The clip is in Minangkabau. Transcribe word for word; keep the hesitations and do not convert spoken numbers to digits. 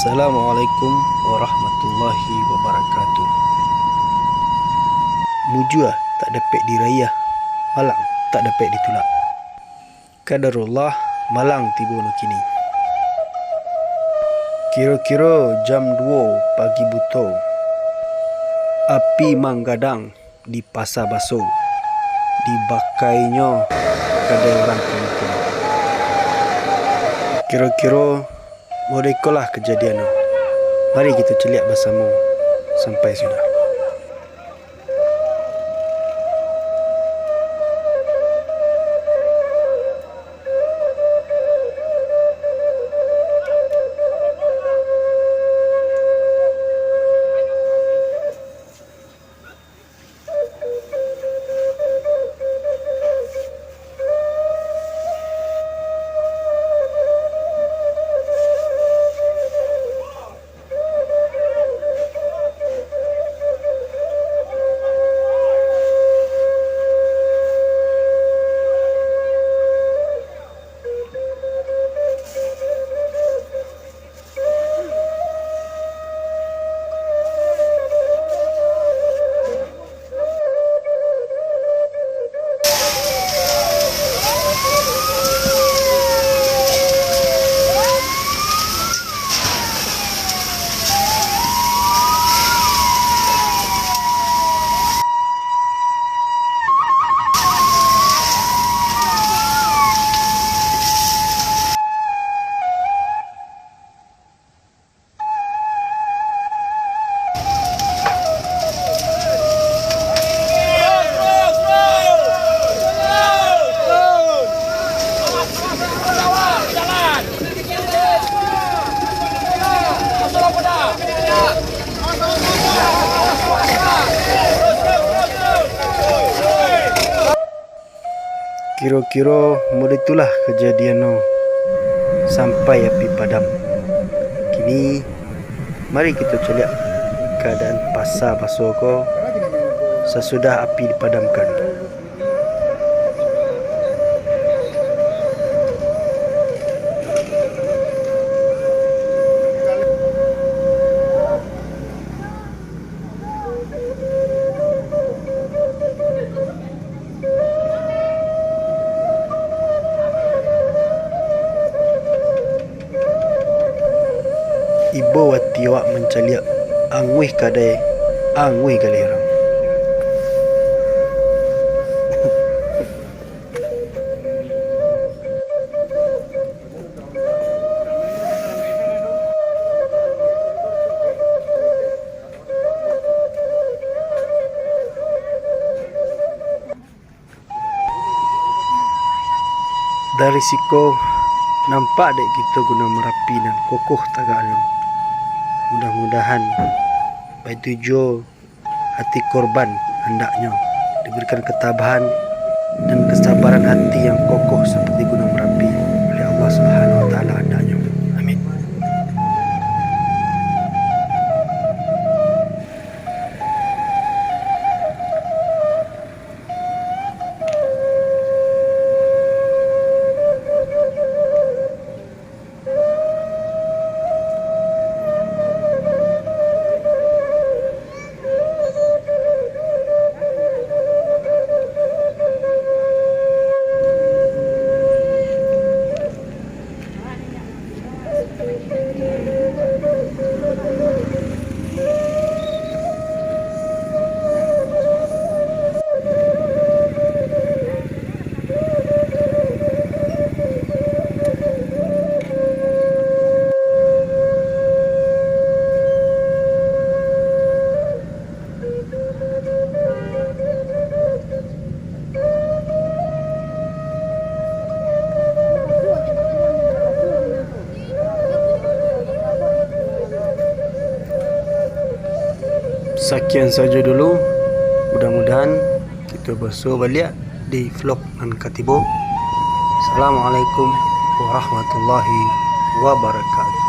Assalamualaikum warahmatullahi wabarakatuh. Mujua tak dapek diraiah, malang tak dapek ditulak. Kadarullah, malang tibo no kini. Kiro-kiro jam duo pagi buto, api manggadang di Pasa Baso, dibakainyo kadai urang kampuang. Kiro-kiro model ikolah kajadiannyo. Mari kito caliak basamo sampai sudah. Kiro-kiro model itulah kajadiannyo sampai api padam. Kini, mari kito caliak kaadaan Pasa Baso ko sasudah api dipadamkan. Ibo ati awak mancaliak, anguih kadai, anguih galeh urang. Dari siko, nampak dek kito Gunuang Marapi nan kokoh tagaknyo. Mudah-mudahan, baitu juo ati korban andaknyo diberikan ketabahan dan kesabaran hati yang kokoh seperti Gunuang Marapi oleh Allah Subhanahu wa Taala andaknyo. Amin. Sakian sajo dulu, mudah-mudahan kito baso baliak di vlog nan ka tibo. Assalamualaikum warahmatullahi wabarakatuh.